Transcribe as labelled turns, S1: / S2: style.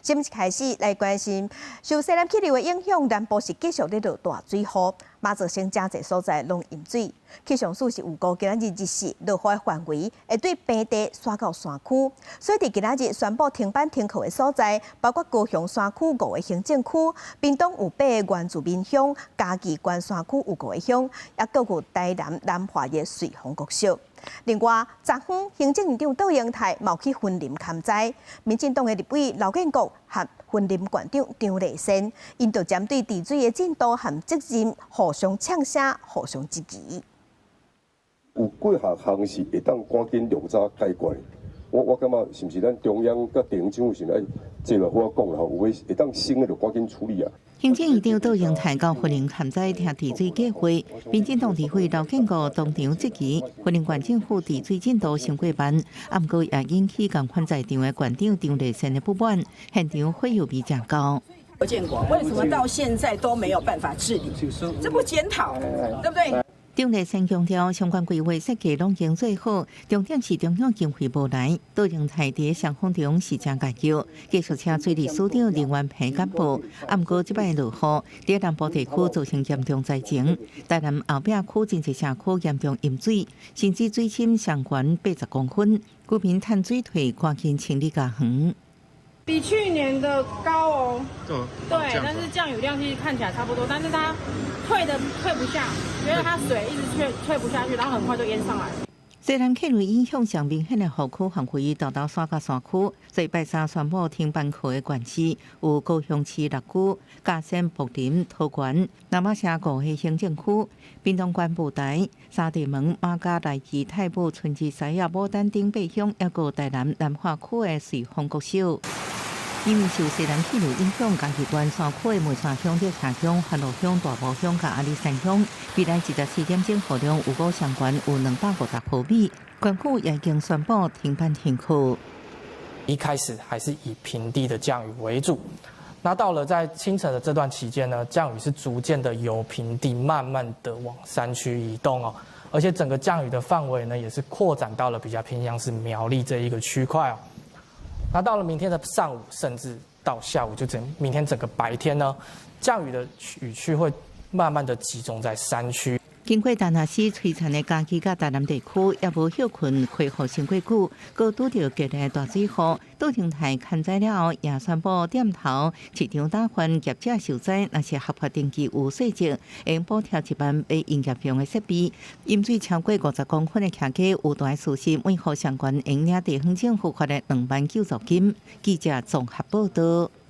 S1: 新聞開始來關心，受西南氣流的影響，南部是繼續咧落大水雨，嘛造成誠濟所在攏淹水。氣象署是預估今仔日日時落雨的範圍會對平地徙到山區，所以佇今仔日宣布停班停課的所在，包括高雄山區五個行政區、屏東有八个原住民鄉、嘉義縣山區有五個鄉，抑閣有台南南華的瑞芳國小。另外，昨昏行政院長卓榮泰嘛有去雲林勘災，民進黨的立委劉建國和雲林縣長張麗善，𪜶就針對治水的進度和責任互相嗆聲，互相質疑。
S2: 有幾項項是會當趕緊量早解決的？我感覺是毋是咱中央佮地方政府是愛坐落好好講啦，有的會當省的就趕緊處理啊。
S3: 行政院長卓榮泰到雲林勘災聽治水計劃，民進黨立委劉建國當場質疑雲林縣政府治水進度傷過慢，毋過也引起仝款在場的縣長張麗善的不滿，現場火藥味誠厚。
S4: 劉建國為什麼到現在都沒有辦法治理？這不檢討，對不對？
S3: 張麗善強調，相關規劃設計攏經做好，重點是中央經費無來。卓榮泰佇雙方中是誠共叫，繼續請水利署長林元平幹部。毋過這擺落雨，佇南部地區造成嚴重災情，台南後壁區真濟社區嚴重淹水，甚至水深上懸80公分，居民趁水退，趕緊清理家園。
S5: 比去年的高哦，對，但是降雨量其實看起來差不多，但是它退的退不下，覺得它水一直退退不下去，然後很快就淹上來。
S3: 西南氣流影響上明顯的雨區範圍到達徙到山區，所以拜三宣布停班課的縣市有高雄市六區、嘉善、柏林、桃園、那瑪夏五個行政區、屏東縣霧台、三地門、馬家、來義、太武、春日西亞、牡丹頂八鄉，抑閣台南南華區的瑞芳國小。因為受西南氣流影響，嘉義縣山區的梅山鄉、熱茶鄉、番路鄉、大埔鄉佮阿里山鄉，未來24點鐘雨量預估上懸有250毫米，縣府也已經宣布停班停課。
S6: 一開始還是以平地的降雨為主，那到了在清晨的這段期間呢，降雨是逐漸的由平地慢慢的往山區移動哦，而且整個降雨的範圍呢，也是擴展到了比較偏向是苗栗這一個區塊哦。那到了明天的上午，甚至到下午，就整明天整個白天呢，降雨的雨區會慢慢的集中在山區。
S3: 經過達納斯摧殘的嘉義佮台南地區，也無歇睏恢復傷過久，閣拄著激烈大水雨，卓榮泰勘災了後，也宣布店頭市場打販業者受災，若是合法登記有稅證，會補貼1萬買營業用的設備。淹水超過50公分的徛家有大事實，每戶相關會領地方政府發的2萬救助金。記者綜合報道。